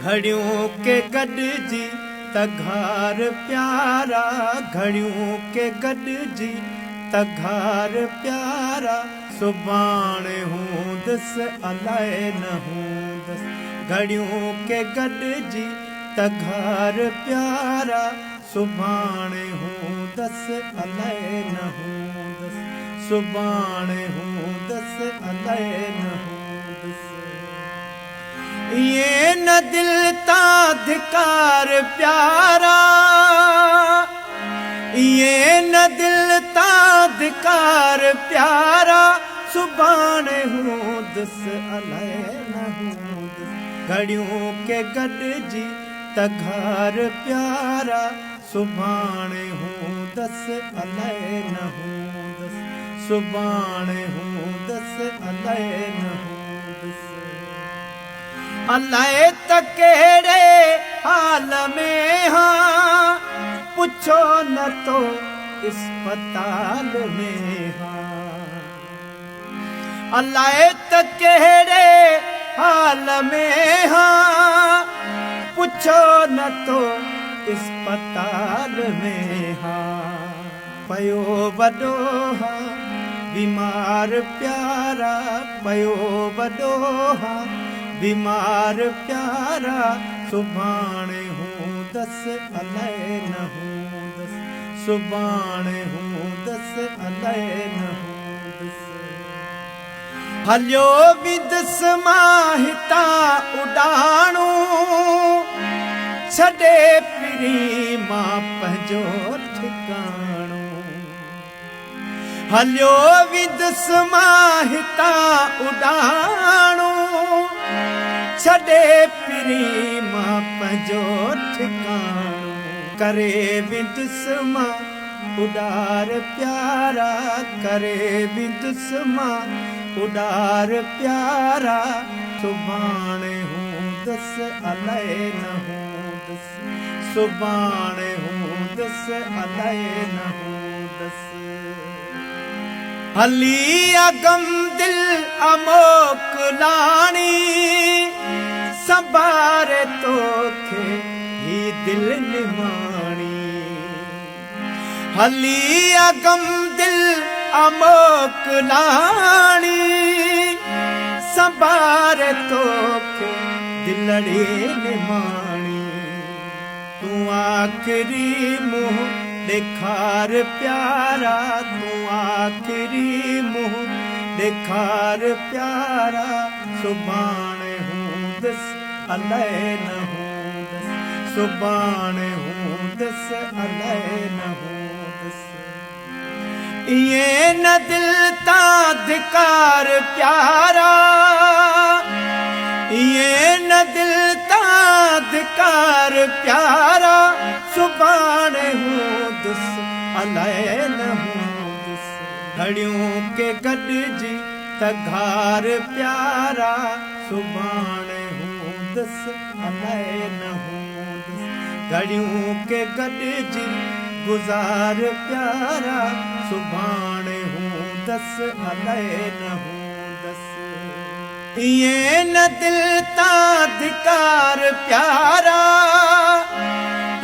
گهڙيون ڪي گڏجي ته گهار پيارا، گهڙيون ڪي گڏجي ته گهار پيارا، سڀاڻي هوندس الائي نه هوندس. گهڙيون ڪي گڏجي ته گهار پيارا، سڀاڻي هوندس الائي نه هوندس. سڀاڻي هوندس الائي نه هوندس. ائين نه دل تان ڌڪار پيارا، ائين نه دل تان ڌڪار پيارا، سڀاڻي هوندس الائي نه هوندس. گهڙيون ڪي گڏجي ته گهار پيارا، سڀاڻي هوندس الائي نه هوندس. سڀاڻي هوندس الائي نه هوندس. الائي ته ڪهڙي حال ۾ هان، پڇو نه تو اسپتال ۾ هان. الائي ته ڪهڙي حال ۾ هان، پڇو نه تو اسپتال ۾ هان. پيو وڏو هان بيمار پيارا، پيو وڏو هان بيمار پيارا، سڀاڻي هوندس الائي نه هوندس. سڀاڻي هوندس الائي نه هوندس. هليو ويندس مان هتان اڏاڻو، ڇڏي پرين مان پنهنجو ٺڪاڻو. هليو ويندس مان هتان اڏاڻو، ڇڏي پرين مان پنهنجو ٺڪاڻو. ڪري ويندس مان اڏار پيارا، ڪري ويندس مان اڏار پيارا، سڀاڻي هوندس الائي نه هوندس. سڀاڻي هوندس الائي نه هوندس. هلي اگم دل اموڪلاڻي، سنڀاري توکي هي دل نماڻي. هلي اگم دل اموڪلاڻي، سنڀاري توکي دلڙي نماڻي. تون آخري منهن ڏيکار پيارا، تون آخري منهن ڏيکار پيارا، سڀاڻي هوندس الائي نه هوندس. سڀاڻي هوندس الائي نه هوندس. ائين نه دل تان ڌڪار پيارا، ائين نه دل تان ڌڪار پيارا، سڀاڻي هوندس الائي نه هوندس. گهڙيون ڪي گڏجي ته گهار پيارا، سڀاڻي هوندس الائي نه هوندس. گهڙيون ڪي گڏجي گذار پيارا، سڀاڻي هوندس الائي نه هوندس. ائين نه دل تان ڌڪار پيارا،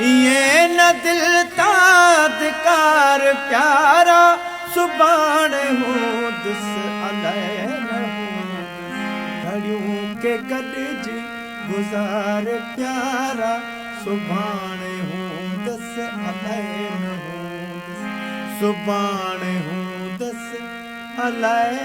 ائين نه دل تان ڌڪار پيارا، سڀاڻي هوندس الائي نه هوندس. گهڙيون ڪي گڏجي گذار پيارا، سڀاڻي هوندس الائي نه هوندس. سڀاڻي هوندس الائي